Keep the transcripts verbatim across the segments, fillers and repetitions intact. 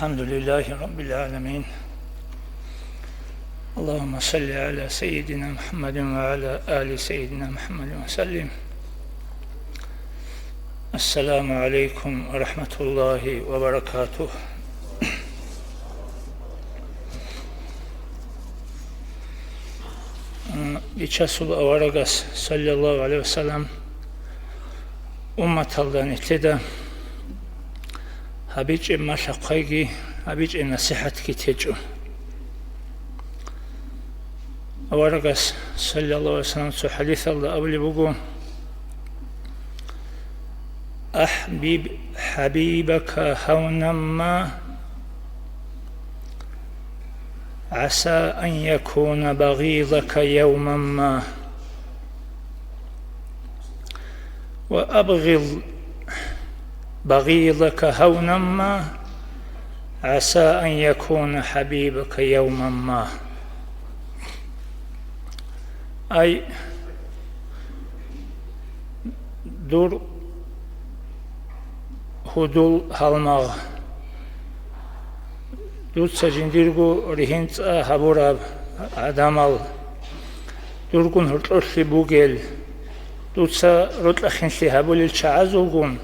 الحمد لله رب العالمين. اللهم صل على سيدنا محمد وعلى آل سيدنا محمد وسلم. السلام عليكم ورحمة الله وبركاته. Бичасул аварагас, саллаллагьу гӀалайгьи вассалам, умматалда нилъеда гьабичӀеб малъа-хъвайги, гьабичӀеб насихӀатги течӀо. Аварагас, саллаллагьу гӀалайгьи вассалам, цо хӀадисалда абулеб буго: «أحبب حبيبك هونا ما عسى أن يكون بغيضك يوما ما، وأبغض بغيضك هونا ما عسى أن يكون حبيبك يوما ما». Ай, дур гьудул гьалмагъ, дуца жиндирго ригьин цӀа гьабураб гӀадамал, дургун гьоркьоблъи бугел, дуца рокьа-хинлъи гьабулел чагӀазулгун,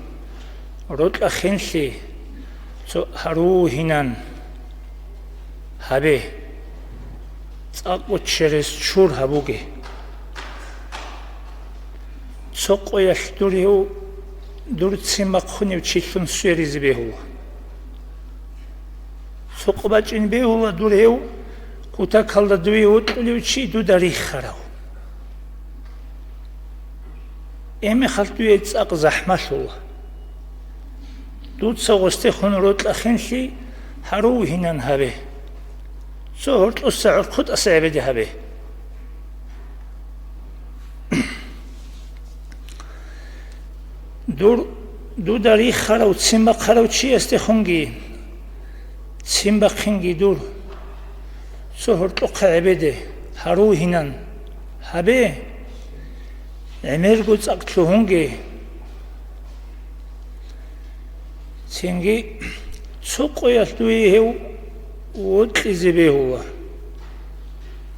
рокьа-хинлъи цо гьарувгьинан гьабе, цӀакъго через чур гьабуге. Цо къоялъ дур гьев дур ццин бахъунев чилъун сверизе бегьула. Цо къо бачӀин бегьула дур гьев кутакалда дуе вокьулев чи дуда риххарав. Гьебмехалъ дуе цӀакъ захӀмалъула. Дуца гъосдехун рокьа-хинлъи гьарувгьинан гьабе. Цо гьоркьоса гӀорхъотӀаса гӀебеде гьабе. Дур, дуда риххарав ццин бахъарав чиясдехунги, ццин бахъинги дур, цо гьоркьохъа гӀебеде, гьарувгьинан гьабе, гӀемерго цӀакъ лъугьунге. Цинги цо къоялъ дуе гьев вокьизе бегьула.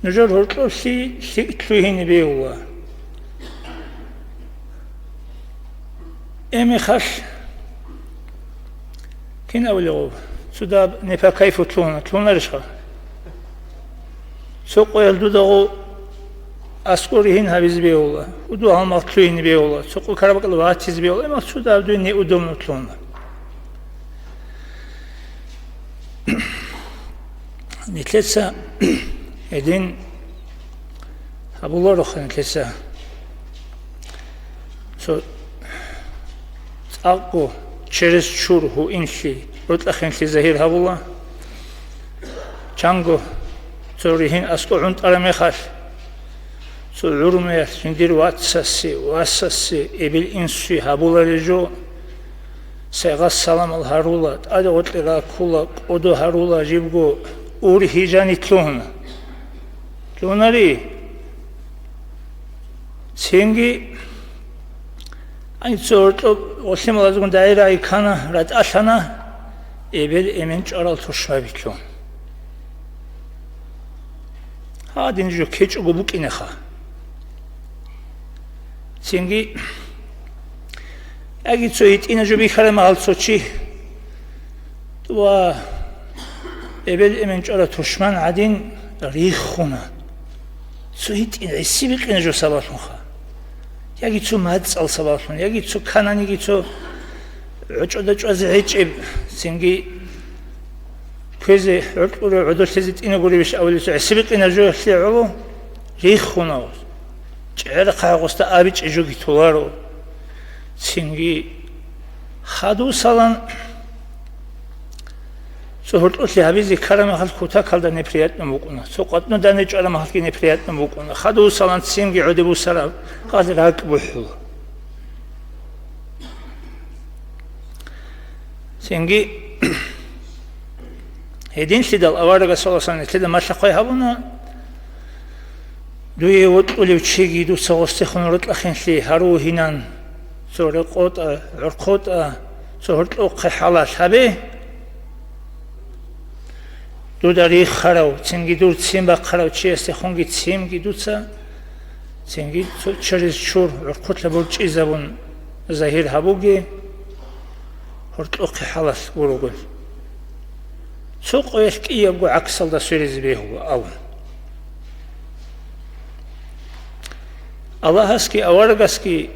Нужер гьоркьоблъи лъикӀ лъугьине бегьула. Гьебмехалъ кин абулеб гъоб, цо даб непа кайфу лъугьуна, лъугьунарищха? Цо къоялъ дудагъо аскӀор ригьин гьабизе бегьула, гьудул гьалмагъ лъугьине бегьула, цо къо карабакӀалда ватизе бегьула, гьебмехалъ цо даб дуе неудобно лъугьуна. Нилъеца гьедин гьабулароха, нилъеца цо цӀакъго через чур гьуинлъи, рокьа-хинлъи загьир гьабула. Чанго цо ригьин аскӀор гӀунтӀараб мехалъ, цо гӀурмуялъ жиндир вацасе, васасе, эбел-инсуе гьабулареб жо, сайгъат-саламал гьарула, тӀаде-гъоркье раккула, кӀодо гьарула, жибго ургьи жаниб лъугьуна. Лъугьунари. Цинги гьаниб цо гьоркьоб гъолъималазгун дагӀира ккана, ратӀалъана, эбел-эмен чӀварал тушмаби лъун. Гьадин жо ккечӀого букӀинеха. Цинги яги цо гьитӀина жо бихьарай магьал цо чи ва эбел-эмен чӀвараб тушман гӀадин риххуна. Цо гьитӀин гӀиси бикъина жо сабаблъунха. Яги цо мацӀал сабаблъун, яги цо кананиги цо гӀочӀода чӀвазе гьечӀеб, цинги кквезе гӀоркьуре гӀодолъизе тӀинаб гуребищ абулеб цо гӀиси бикъина жоялъе гӀоло риххуна. ЧӀерахъа гьагъосда абичӀеб жоги толаро. Цинги хадусалан цо гьоркьолъи гьабизе ккараб мехалъ кутакалда неприятно букӀуна, цо къватӀнуда нечӀараб мехалъги неприятно букӀуна. Хадусалан цинги гӀодеб бусараб гъал ракӀ бухӀула. Цинги гьединлъидал аварагас, саллаллагьу гӀалайгьи вассалам, нилъеда малъа-хъвай гьабуна, дуе вокьулев чиги дуца гъосдехун рокьа-хинлъи гьарувгьинан, цо рекъотӀа, гӀорхъотӀа, цо гьоркьохъе хӀалалъ гьабе. Дуда риххарав, цинги дур ццин бахъарав чиясдехунги ццинги дуца, цинги цо-, через чур гӀурхъулъа борчӀизабун загьир гьабуге, гьоркьохъе хӀалалъ гуругун. Цо къоялъ кӀиябго гӀаксалда сверизе бегьула абун. Аллагьасги аварагасги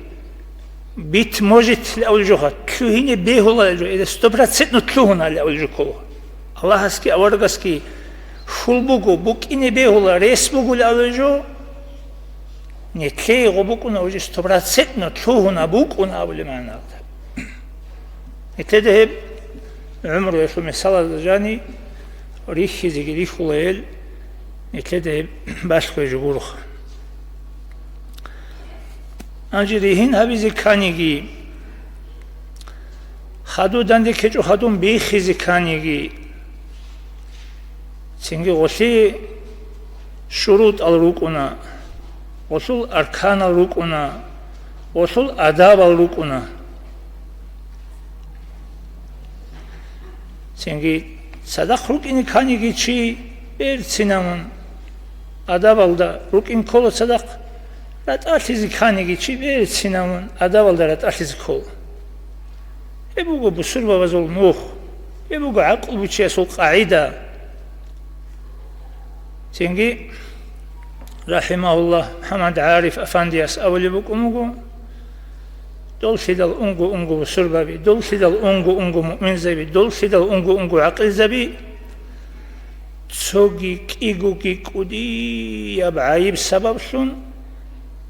бит может лъавулел жоха, лъугьине бегьуларел жо, эда стопроцентно лъугьуналел жо ккола. Аллагьасги аварагасги хьул буго, букӀине бегьула, рес буго лъавулел жо, нилъее гъо букӀуна уже стопроцентно лъугьуна букӀуна абулеб магӀналда. Нилъеда гьеб гӀумруялъул мисалазда жани рихьизеги рихьула гьел, нилъеда гьеб балъгоги жо гуроха. Гьанже ригьин гьабизе кканиги, хадур данде ккечӀо хадур биххизе кканиги, цинги гъолъие шурутӀал рукӀуна, гъолъул арканал рукӀуна, гъолъул адабал рукӀуна. Цинги цадахъ рукӀине кканиги чи берцинамун, адабалда рукӀин ккола цадахъ, ратӀалъизе кканиги чи берцинамун, адабалда ратӀалъизе ккола. Гьеб буго бусурбабазул нух, гьеб буго гӀакълу бучиясул къагӀида. Цинги, рахӀимагьуллагь, МухӀаммад ГӀариф афандияс абулеб букӀун буго: «Доллъидал унго-унго бусурбаби, доллъидал унго-унго муъминзаби, доллъидал унго-унго гӀакъилзаби, цоги кӀигоги кӀудияб гӀайиб сабаблъун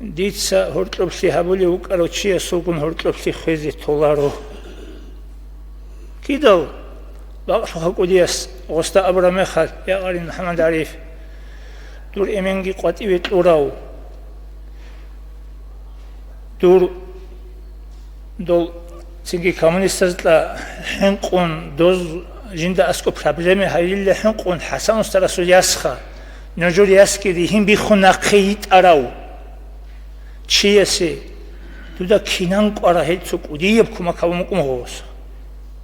дица гьоркьоблъи гьабулев вукӀарав чиясулгун гьоркьоблъи хвезе толаро». Кидал бакълъуха кӀудияс гъосда абураб мехалъ: «Я гъари МухӀаммад ГӀариф, дур эменги къватӀиве кьурав, дур дол цинги коммунистазда хӀинкъун, доз жинда аскӀоб проблема гьайилла хӀинкъун, ХӀасан устарасул ясха, нужер ясги ригьин биххун нахъе йитӀарав чиясе дуда кинан кӀвара гьел цо кӀудияб кумак гьабун букӀун гъос».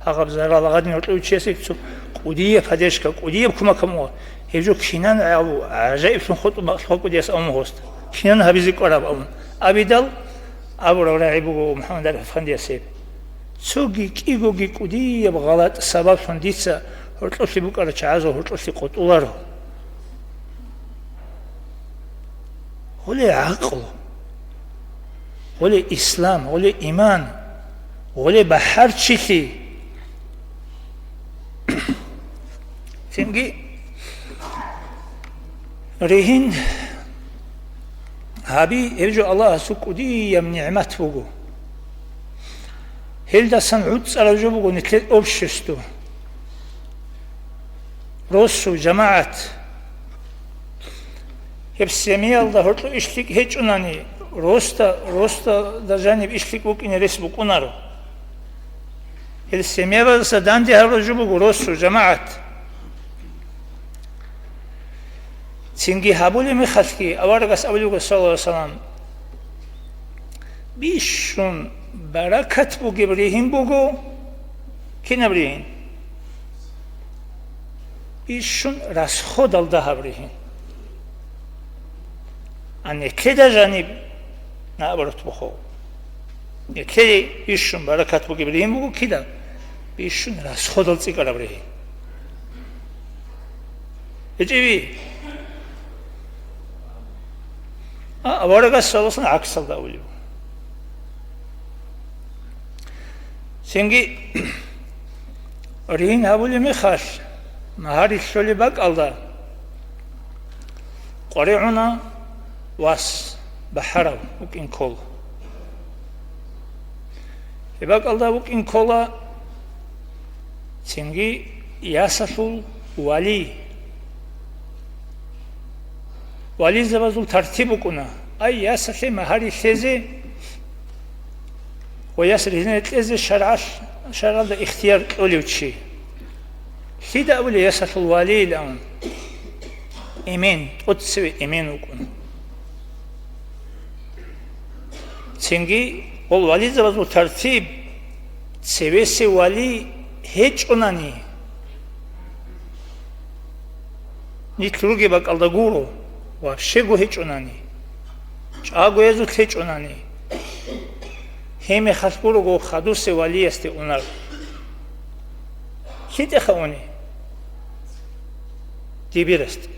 Гьагъаб зарал гъадин гьоркьов чиясе цо кӀудияб поддержка, кӀудияб кумак гьабун гъос. Гьеб жо кинан гӀав-, гӀажаиблъун хутӀун бакълъуха кӀудияс абун гъосда. Кинан гьабизе кӀвараб абун. Абидал абураб рагӀи буго МухӀаммад ГӀариф афандияс гьеб. Цоги кӀигоги кӀудияб гъалатӀ сабаблъун дица гьоркьолъи букӀарал чагӀазул гьоркьолъи къотӀуларо. Гьоле гӀакълу, гьоле ислам, гьоле иман, гьоле бахӀарчилъи. Цинги ригьин гьаби, гьеб жо Аллагьасул кӀудияб нигӀмат буго. Гьелдасан гӀуцӀараб жо буго нилъер общество, росу, жамагӀат. Гьеб семиялда гьоркьо ишлъикӀ гьечӀунани, росда, росда жаниб ишлъикӀ букӀине рес букӀунаро. Гьел семиябаздаса данде гьабураб жо буго росу, жамагӀат. Цинги гьабулеб мехалъги аварагас абулеб буго, саллаллагьу гӀалайгьи вассалам: «Бищун баракат бугеб ригьин буго». Кинаб ригьин? Бищун расходал дагьаб ригьин. А нилъеда жаниб наоборот бухъо. Нилъее бищун баракат бугеб ригьин буго кида? Бищун расходал цӀикӀкӀараб ригьин. ГьечӀеби? А аварагас саласан гӀаксалда авулев. Цинги ригьин гьабулеб мехалъ, магьари лъолеб бакӀалда къваригӀуна вас бахӀарав вукӀин ккола. Гьеб бакӀалда вукӀин ккола цинги ясалъул вали. Вализабазул тартиб букӀуна: ай, ясалъе магьари лъезе ва яс ригьине кьезе шаргӀалъ-, шаргӀалда ихтияр кьолев чи. Лъида абулеб ясалъул валийилан? Эмен, тӀоцеве эмен вукӀун. Цинги гьол вализабазул тартиб: цевесе вали гьечӀонани, Нилъ ругеб бакӀалда гуро, вообще-го гьечӀонани, чӀагоязулъ гьечӀонани, гьеб мехалъ гурого хадусев валиясде унар. ЛъитӀеха уни? Дибирасде.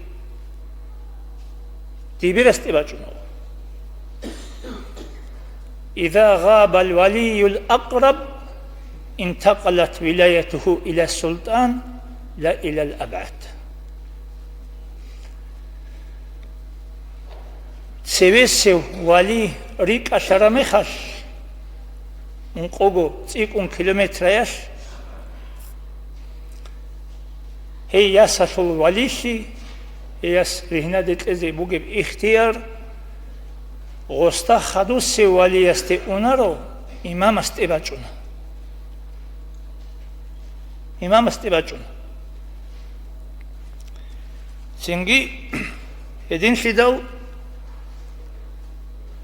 Дибирасде бачӀуна. إذا غاب الولي الأقرب انتقلت ولايته إلى السلطان لا إلى الأبعد. Цевесев вали рикӀкӀалъараб мехалъ, ункъого цӀикӀкӀун километраялъ, гьей ясалъул валилъи, гьей яс ригьнаде кьезе бугеб ихтияр гъосда хадусев валиясде унаро, имамасде бачӀуна. Имамасде бачӀуна. Цинги гьединлъидал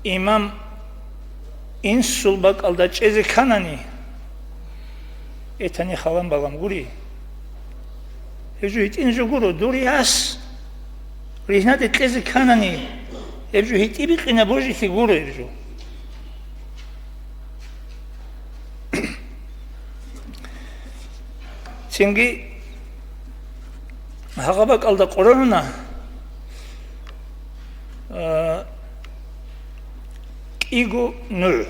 имам инсул бакӀалда чӀезе кканани, этани халам-балам гури. Гьеб жо гьитӀин жо гуро, дур яс ригьнаде кьезе кканани, гьеб жо гьитӀи бикъина божилъи гуро гьеб жо. Цинги гьагъа бакӀалда къорогьуна, а, кӀиго нугӀ.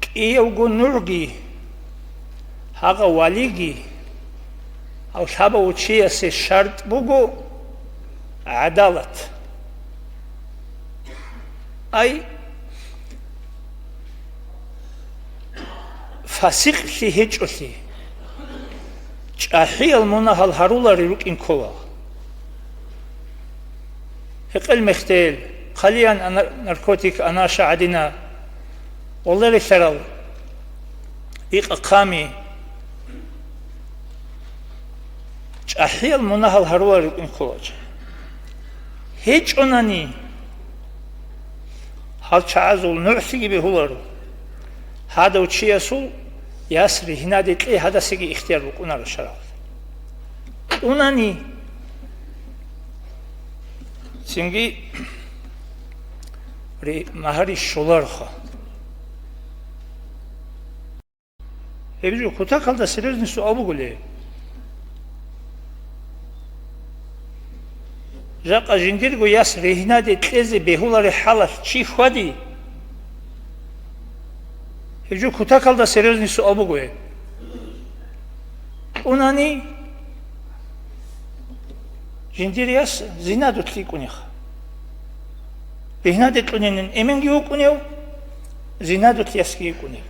КӀиявго нугӀги, гьагъа валиги, гьав лъабав чиясе шартӀ буго гӀадалат. Ай, фасикълъи гьечӀолъи, чӀахӀиял мунагьал гьарулари рукӀин ккола. Гьекъел мехтел, хъалиян ана-, наркотик, анаша гӀадина, гъолерилъарал икъа-хъами, чӀахӀиял мунагьал гьарулари рукӀин ккола. ГьечӀонани, гьал чагӀазул нугӀлъиги бегьуларо. Гьадав чиясул яс ригьнаде кьей гьадасеги ихтияр букӀунаро шаргӀалда. Кьунани, цинги ри-, магьари щоларха. Гьеб жо кутакалда серьезный суал бугулей. Жакъа жиндирго яс ригьнаде кьезе бегьулареб хӀалалъ чи хьвади? Гьеб жо кутакалда серьезный суал буго гьеб. Кьунани, жиндир яс зинадулъ йикӀунеха. Ригьнаде кьунилан эменги вукӀунев, зинадулъ ясги йикӀунев.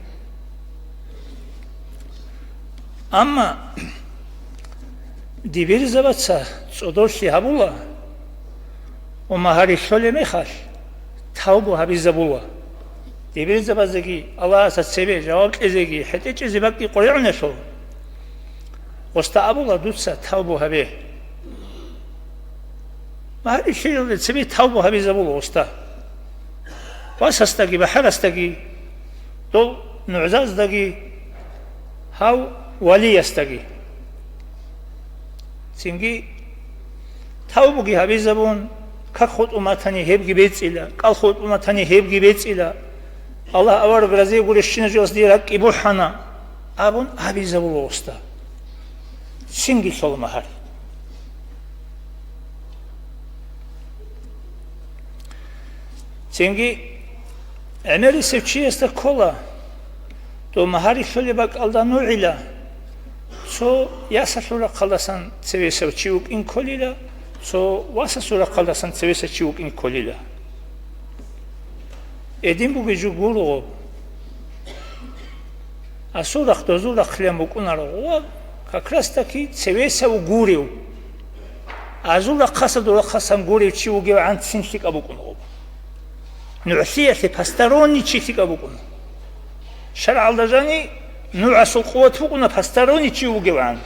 Амма дибирзабаца цӀодорлъи гьабула ва магьари лъолеб мехалъ тавбу гьабизабула. Дибирзабазеги Аллагьасда цебе жаваб кьезеги хӀетӀечӀезе бакӀги къваригӀунелъул, гъосда абула дуца тавбу гьабе. Магьари лъеялде цебе тавбу гьабизабула гъосда. Васасдаги, бахӀарасдаги, дол нугӀзаздаги, гьав валиясдаги. Цинги тавбуги гьабизабун, как хутӀун батани гьебги бецӀила, кӀал хутӀун батани гьебги бецӀила, Аллагь авараг разие гурищина жоялдаса дие ракӀги бухӀана, абун гьабизабула гъосда. Цинги лъола магьари. Цинги гӀемерисев чиясда ккола, дов магьари лъолеб бакӀалда нугӀила, цо ясалъул рахъалдасан цевесав чи вукӀин кколила, цо васасул рахъалдасан цевесав чи вукӀин кколила. Гьедин бугеб жо гуро. Асул рахъ дозул рахълъи букӀунаро ва как раз таки цевесав гурев. Азул рахъаса дов рахъасан гурев чи вугевгӀан цин лъикӀаб букӀун гъоб. НугӀлъиялъе посторонний чи лъикӀаб букӀун. ШаргӀалда жани нугӀасул къуват букӀуна посторонний чи вугевгӀан.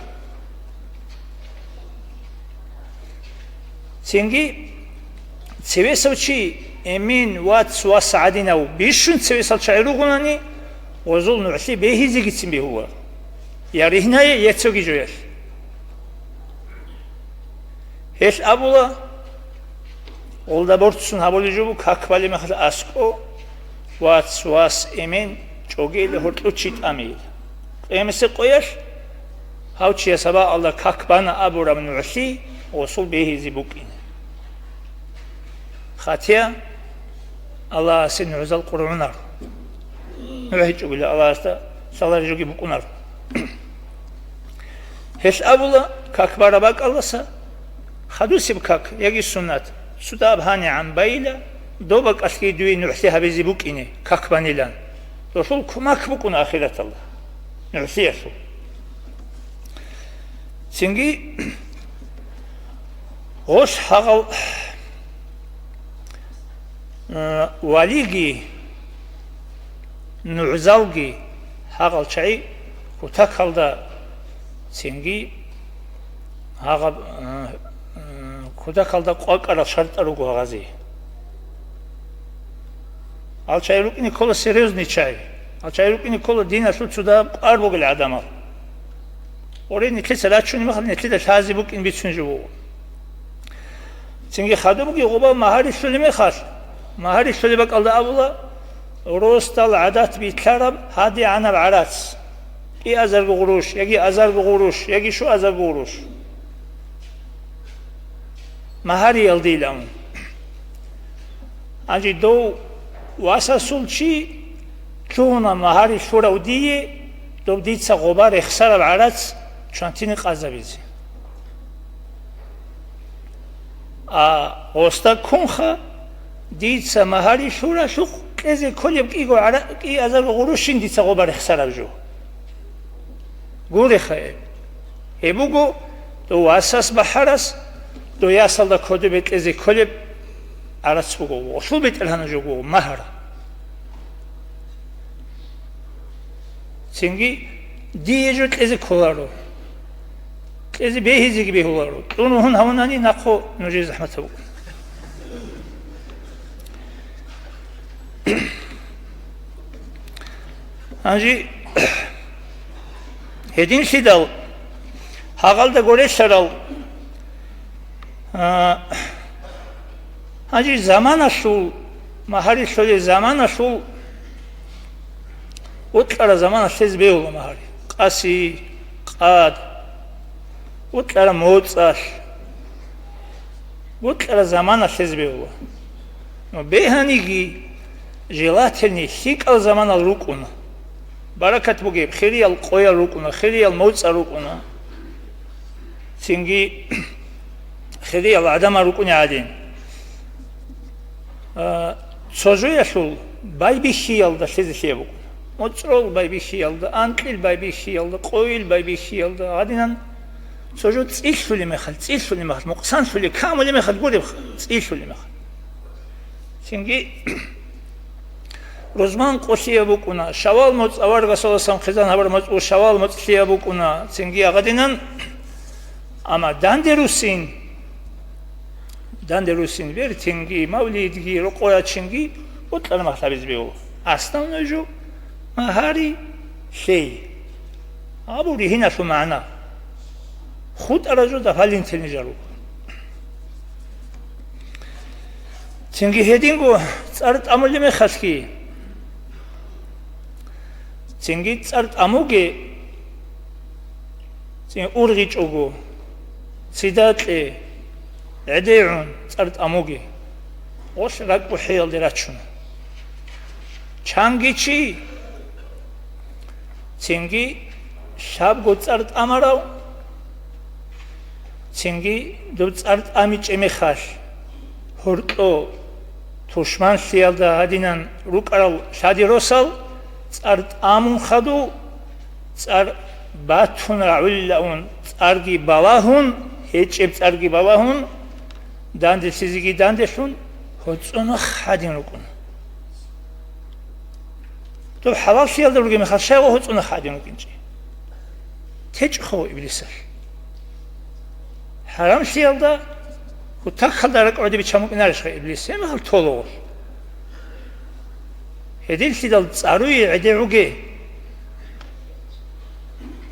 Цинги цевесав чи, эмин, вац, вас гӀадинав, бищун цевесал чагӀи ругонани, гъозул нугӀлъи бегьизегицин бегьула. Я ригьнае, я цоги жоялъ. Гьелъ абула, гъолда борцун гьабулеб жо буго, как балеб мехалъ аскӀо, вац, вас, эмен, чӀогейила, гьоркьов чи тӀамейила. Къиямасеб къоялъ гьав чияс гьабаалда как бана абураб нугӀлъи гъосул бегьизе букӀине. Хатия Аллагьасе нугӀзал къургӀунаро. НугӀ гьечӀогила Аллагьасда лъалареб жоги букӀунаро. Гьелъ абула, как бараб бакӀалдаса хадусеб как яги суннат, цо дагьаб гьанигӀан байила, доб бакӀалъги дуе нугӀлъи гьабизе букӀине, как банилан. Долъул кумак букӀуна ахираталда, нугӀлъиялъул. Цинги гъос гьагъал, э, валиги, нугӀзалги гьагъал чагӀи кутакалда, цинги гьагъаб, э, э, кутакалда къвакӀарал шартӀал руго гьагъазе. Гьал чагӀи рукӀине ккола серьёзный чагӀи. Гьал чагӀи рукӀине ккола диналъул цо дагьаб кӀвар бугел гӀадамал. Гъоре нилъеца рачунеб мехалъ, нилъеда лъазе букӀин бицунеб жо буго. Цинги хадубги гъоба магьари лъолеб мехалъ, магьари лъолеб бакӀалда абула, росдал гӀадат билълъараб гьадигӀанаб гӀарац, кӀиазарго гъурущ, яги азарго гъурущ, яги щуазарго гъурущ. Магьариялдейилан. Гьанже дов васасул чи лъугьуна магьари лъурав дие, доб дица гъоба рехсараб гӀарац чвантине къазабизе. А гъосда ккунха, дица магьари лъуралъухъ кьезе кколеб кӀиго гӀара-, кӀиазарго гъурущин дица гъоба рехсараб жо. Гуреха гьеб. Гьеб буго, дов васас бахӀарас, дов ясалда кодобе кьезе кколеб гӀарац буго, гъолъул бетӀергьанаб жо буго, магьар. Цинги дие жо кьезе кколаро. Кьезе бегьизеги бегьуларо. Кьун вугьун гьавунани нахъо нужее захӀмат гьабугун. Гьанже гьединлъидал гьагъалда горелъарал, а, гьанже заманалъул, магьари лъолел заманалъул, бокьараб заманалъ лъезе бегьула магьари. Къаси, къад, бокьараб моцӀалъ, бокьараб заманалъ лъезе бегьула. Но бегьаниги желательный лъикӀал заманал рукӀуна. Баракат бугеб, хириял къоял рукӀуна, хириял моцӀал рукӀуна. Цинги хириял гӀадамал рукӀуни гӀадин. А, цо жоялъул байбихьиялда лъезе лъияб букӀуна. МоцӀрол байбихьиялда, анкьил байбихьиялда, къойил байбихьиялда гьадинан цо жо цӀилъулеб мехалъ, цӀилъулеб мехалъ, мукъсанлъулеб, камулеб мехалъ гуребха, цӀилъулеб мехалъ. Цинги рузман къо лъияб букӀуна, шавал моцӀ аварагасуласан хъизан гьабураб моцӀ, шавал моцӀ лъияб букӀуна, цинги гьадинан. Амма данде руссин, данде руссин бертинги, мавлидги, рокъой рачинги бокьараб мехалъ гьабизе бегьула. Основной жо магьари лъей. Абу ригьиналъул магӀна. ХутӀараб жо дополнительный жо руго. Цинги гьединго цӀар тӀамулеб мехалъги, цинги цӀар тӀамуге, цин ургъичӀого, цидакье, гӀедегӀун цӀар тӀамуге, гъолъ ракӀбухӀиялде рачуна. Чанги чи, цинги лъабго цӀар тӀамарав, цинги доб цӀар тӀамичӀеб мехалъ, гьоркьо тушманлъиялда гьадинан рукӀарал лъади росал цӀар тӀамун хадув, цӀар батун рагӀулилаун, цӀарги балагьун, гьечӀеб цӀарги балагьун, данделъизеги данделъун, гьоцӀонахъ гьадин рукӀуна. Доб хӀалаллъиялда ругеб мехалъ, щай гъо гьоцӀонахъ гьадин рукӀинчӀеб? ТечӀо гъо иблисалъ. ХӀарамлъиялда, кутакалда ракӀ гӀодобе чан букӀинарищха иблис? Гьеб мехалъ толо гъо. Гьединлъидал цӀаруе гӀедегӀуге.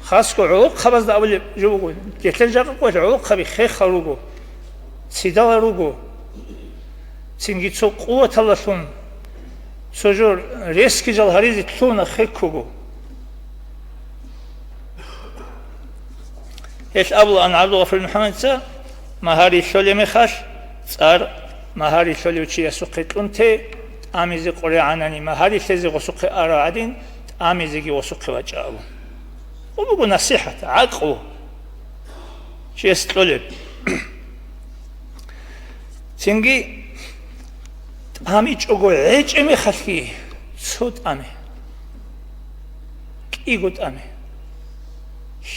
Хасго гӀолохъабазда абулеб жо буго, гьелъул жакъа къоялъ гӀолохъаби хехал руго. цидала руго, цинги цо къуваталалъун, цо жо ресги жал гьаризе лъугьуна хеккуго. Гьелъ абулаан ГӀабдулгъафурил МухӀаммадица, магьари лъолеб мехалъ, цӀар магьари лъолев чиясухъе кьун те, тӀамизе къоригӀанани магьари лъезе гъосухъе арав гӀадин, тӀамизеги гъосухъе вачӀа абун. Гъо буго насихӀат, гӀакълу чияс кьолеб. Цинги тӀамичӀого гӀечӀеб мехалъги цо тӀаме, кӀиго тӀаме.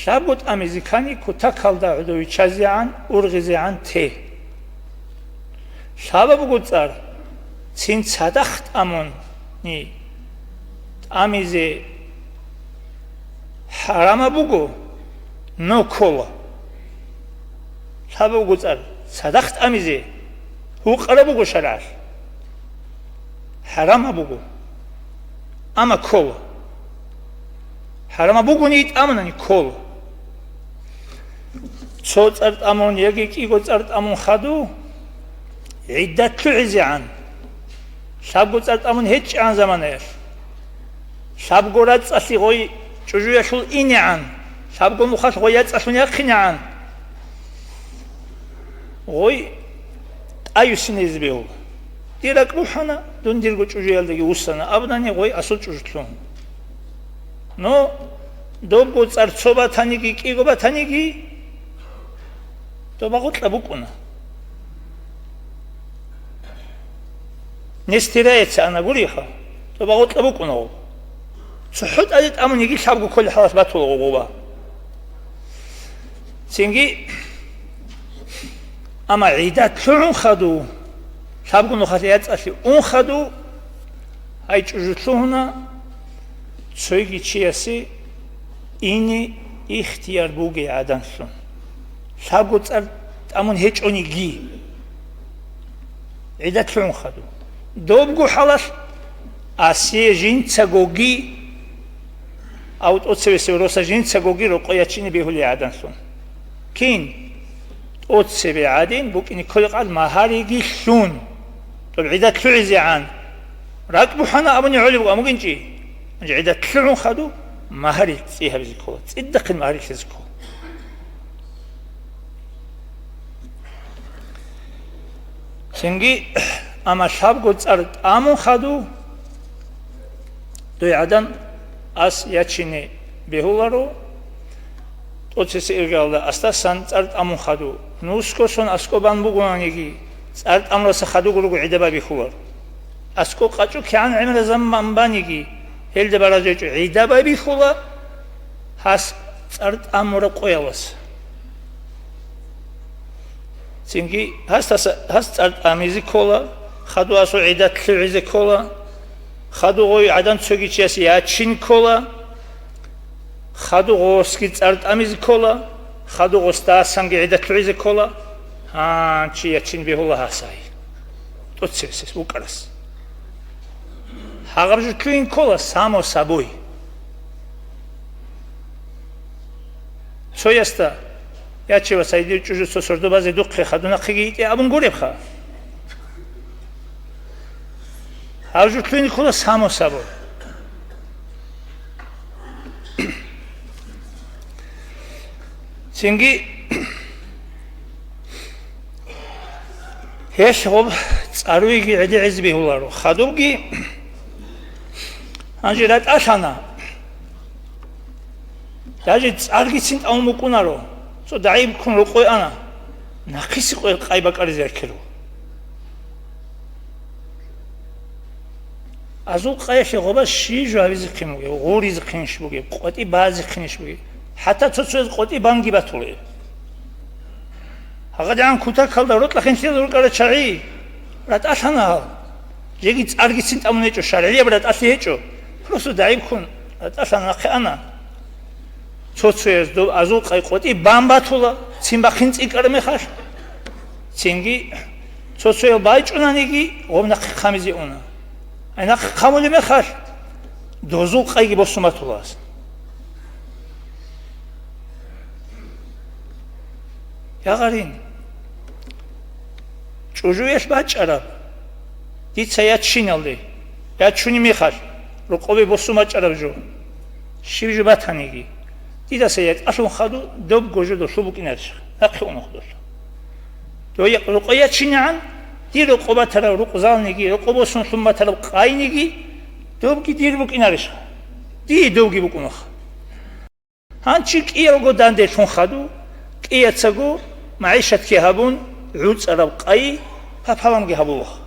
Лъабго тӀамизе ккани кутакалда гӀодов виччазегӀан, ургъизегӀан те. Лъабабго цӀар цин цадахъ тӀамуни тӀамизе хӀарамаб буго, но ккола. Лъабабго цӀар цадахъ тӀамизе гьукъараб буго шаргӀалъ. ХӀарамаб буго, амма ккола. ХӀарамаб бугони тӀамунани ккола. Цо цӀар тӀамун яги кӀиго цӀар тӀамун хадув, гӀиддат лъугӀизегӀан. Лъабго цӀар тӀамун гьечӀегӀан заманаялъ. Лъабго рацӀцӀалъи гъой чӀужуялъул инегӀан, лъабго нухалъ гъой яцӀцӀалъун яхъинегӀан. Гъой тӀаюсине гьезие бегьула. Дир ракӀ бухӀана, дун дирго чӀужуялдаги вуссана абунани гъой асул чӀужулъун. Но добго цӀар цо батаниги, кӀиго батаниги, доба гъоркьа букӀуна. Нестераеца ана гуриха, доба гъоркьа букӀуна гъоб. ЦохӀо тӀаде тӀамун йиги лъабго кколеб хӀалалъ батула гъоб гъоба. Цинги, амма гӀидат лъугӀун хадув, лъабго нухалъ яцӀцӀалъи ун хадув, гьай чӀужу лъугьуна, цойги чиясе ине ихтияр бугей гӀаданлъун. Лъабго цӀар тӀамун гьечӀониги, гӀидат лъугӀун хадув. Добго хӀалалъ асие жинцагоги, ав тӀоцебесев роса жинцагоги рокъой ячине бегьулей гӀаданлъун. Кин? ТӀоцебе гӀадин букӀине кколеб къал магьариги лъун, доб гӀидат лъугӀизегӀан. РакӀ бухӀана абуни гӀолеб амугинчӀи. Гьанже гӀидат лъугӀун хадув, магьари цӀи гьабизе ккола, цӀидахъин магьари лъезе ккола. Цинги, амма лъабго цӀар тӀамун хадув, дой гӀадан ас ячине бегьуларо, тӀоцесе иргалда асдасан цӀар тӀамун хадув. Нусго сон аскӀо бан бугонаниги, цӀар тӀамураса хадуго руго гӀидаб байбихьулар. АскӀо къачӀу кигӀан гӀемераб заман баниги, гьелда баражечӀо гӀидаб байбихьула гьас цӀар тӀамураб къоялас. Цинги гьас таса-, гьас цӀар тӀамизе ккола, хадув асул гӀидат лъугӀизе ккола, хадув гъой гӀадан цоги чияс ячин ккола, хадув гъосги цӀар тӀамизе ккола, хадув гъосдасанги гӀидат лъугӀизе ккола, гьанчи ячин бегьула гьасай. ТӀоцебесес вукӀарас. Гьагъаб жо лъугьин ккола, само собой. Цоясда: «Яче, вацай, дир чӀужу цо сордо базе духъе, хадув нахъеги йитӀе», — абун гуребха? Гьаб жо лъугьин ккола, само собой. Цинги гьелъ гъоб цӀаруеги гӀедегӀизе бегьуларо. Хадубги гьанже ратӀалъана. Даже цӀаргицин тӀамун букӀунаро. Цо дагӀи буккун рокъой ана. Нахъисе къой къай бакӀаризе раккиро. Азул къаялъе гъоба щиб жо гьабизехъин бугеб, гъуризехъинищ бугеб, къватӀи базехъинищ бугеб? ХӀатта цо-цояз къватӀи банги батулеб. ГьагъадигӀан кутакалда рокьахъинлъиялда рукӀарал чагӀи ратӀалъана гьал. Жеги цӀаргицин тӀамун гьечӀо, шаргӀияб ратӀалъи гьечӀо. Просто дагӀиб ккун ратӀалъана, нахъе ана. Цо-цояз доб азул къай къватӀи бан батула, цин бахъин цӀикӀкӀараб мехалъ. Цинги цо-цоял байчӀунаниги, гъоб нахъе хъамизе уна. Гьай нахъе хъамулеб мехалъ, дозул къайги босун батула гьас. Я гъарин, ЧӀужуялъ бачӀараб, дица ячиналде, ячунеб мехалъ, рокъобе босун бачӀараб жо, щиб жо батаниги, дидаса якьалъун хадуб, добго жо долъул букӀинарищха, нахъе унухъ долъул. Дой рокъо ячинегӀан, дир рокъо батараб рукъзалниги, рокъо босун лъун батараб къайниги, добги дир букӀинарищха? Дие добги букӀунухъ. Гьанчи кӀиялго данделъун хадув, кӀияцаго магӀишатги гьабун, гӀуцӀараб къайи папаламги гьабулаха.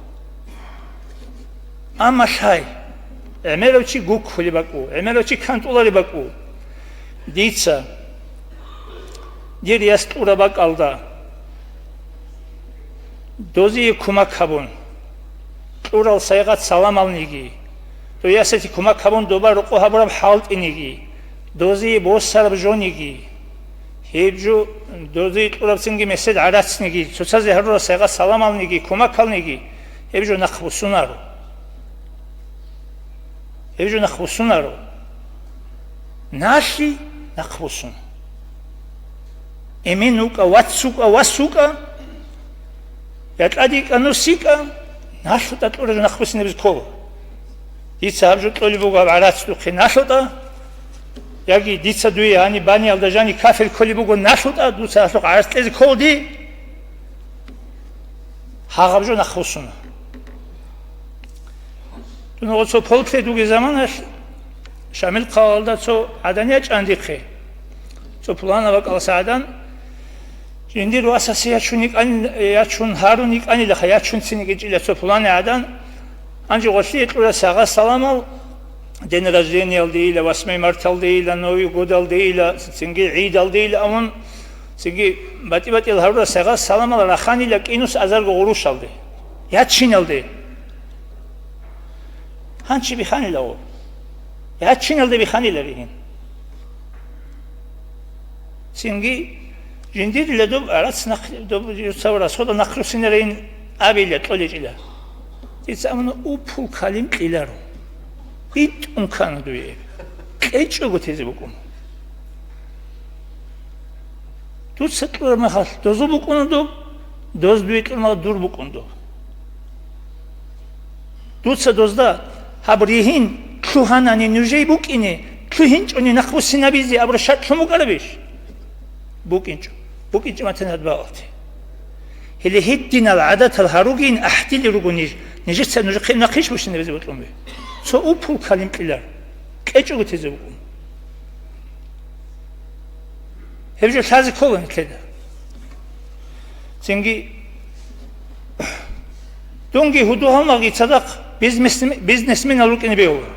Амма лъай, гӀемерав чи гуккулеб бакӀу, гӀемерав чи кантӀулареб бакӀу. Дица дир яс кьураб бакӀалда дозие кумак гьабун, кьурал сайгъат саламалниги, дой ясалъе кумак гьабун доба рокъо гьабураб хӀалтӀиниги, дозие босараб жониги, гьеб жо дозие кьурабцинги месед гӀарацниги, цоцазе гьарурал сайгъат саламалниги, кумакалниги, гьеб жо нахъ бусунаро. Гьеб жо нахъ бусунаро. Налъи нахъ бусун. Эмен вукӀа, вац вукӀа, вас вукӀа, якьади йикӀа, нус йикӀа, налъутӀа кьураб жо нахъ бусинабизе ккола. Дица гьаб жо кьолеб буго гьаб гӀарац духъе налъутӀа, яги дица дуе гьаниб баниялда жаниб кафель кколеб буго налъутӀа, дуца гьалъухъ гӀарац кьезе ккола дие. Гьагъаб жо нахъ бусуна. Дун гъо цо полклъи дуги заманалъ Шамил хъалалда цо гӀадан ячӀан дихъе. Цо пуланаб бакӀаласа гӀадан, жиндир васасе ячун йикӀан-, ячун гьарун йикӀанилаха, ячунцин йикӀинчӀила цо пуланай гӀадан, гьанже гъолъие кьура сагъа саламал, день рождениялдейила, восьмой марталдейила, Новый годалдейила, цинги гӀидалдейила авун, цинги батӀи-батӀиял гьарура сагъа саламал раханила кӀинус азарго гъурущалде, ячиналде. Гьанчи биханила гъур. Ячиналде биханила ригьин. Цинги жиндирила доб гӀарац нахъ-, доб жуцав расхода нахърусинарин абила кьолечӀила. Дица амма упул калим кьеларо. БитӀун ккана дуе. КьечӀого тезе букӀун. Дуца кьураб мехалъ дозул букӀуна доб, доз дуе кьураб мехалъ дур букӀун доб. Дуца дозда гьаб ригьин лъугьанани нужее букӀине, лъугьинчӀони нахъбуссинабизе абураб шартӀ лъун букӀарабищ? БукӀинчӀо. БукӀинчӀо матан гьадбаалте. Гьеле гьединал гӀадатал гьаругин ахӀдили руго ниж, нижеца нужехъе нахъищ бушинабизе бокьун бе. Цо упул калим кьелар. КьечӀого тезе букӀун. Гьеб жо лъазе ккола нилъеда. Цинги дунги гьудул-гьалмагъги цадахъ бизнесмен-, бизнесменал рукӀине бегьула.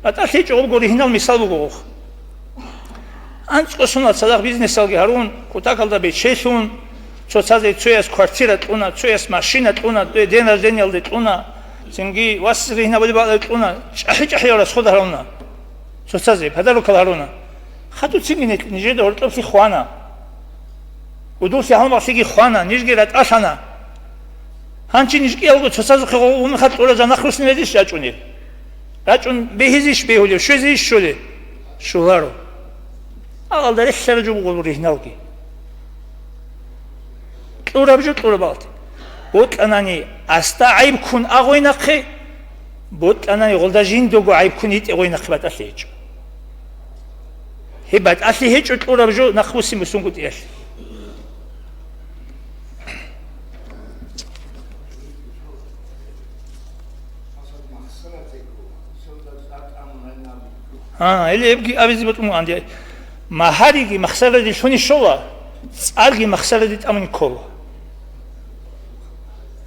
БатӀалъи гьечӀо, гъобго ригьинал мисал буго гъох. АнцӀго соналъ цадахъ бизнесалги гьарун, кутакалда бечелъун, цоцазе цояс квартира кьуна, цояс машина кьуна, дой день рождениялде кьуна, цинги вас ригьин абулеб бакӀалде кьуна, чӀахӀи-чӀахӀиял расхода гьаруна. Цоцазе подарокал гьаруна. Хадуцинги нижеда гьоркьоблъи хвана. Удуллъи гьалмагълъиги хвана, нижги ратӀалъана. Гьанчи ниж кӀиялго цоцазухъе гъо-, гъумихъа кьура жанахъ руснилезищ рачӀунел? РачӀун бегьизищ бегьулев, щвезейищ щолев? Щоларо. Агъалда релълъараб жо буго ригьналги. Кьураб жо кьурабалде. Бокьанани аста гӀайб ккун агъой нахъе, бокьанани гъолда жиндого гӀайб ккун йитӀе гъой нахъе батӀалъи гьечӀо. Гьеб батӀалъи гьечӀо кьураб жо нахъ буссин буссунгутӀиялъе. А, или эбги абизе бутӀун анди. Магьариги махсараде лъуни щола, цӀарги махсараде тӀамуни ккола.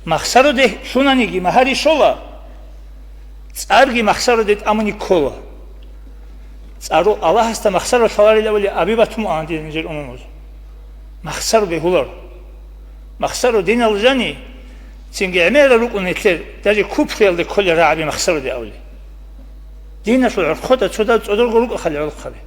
Махсараде лъунаниги магьари щола, цӀарги махсараде тӀамуни ккола. ЦӀару Аллагьасда махсару лъаларила ули аби батун анди нижер умумуз. Махсару бегьулар. Махсару динал жани, цинги гӀемерал рукӀун нилъер, даже купруялде кколел рагӀаби махсаруде авли. Диналъул гӀорхъода цода цӀодорго рукӀа хали гӀолохъаби.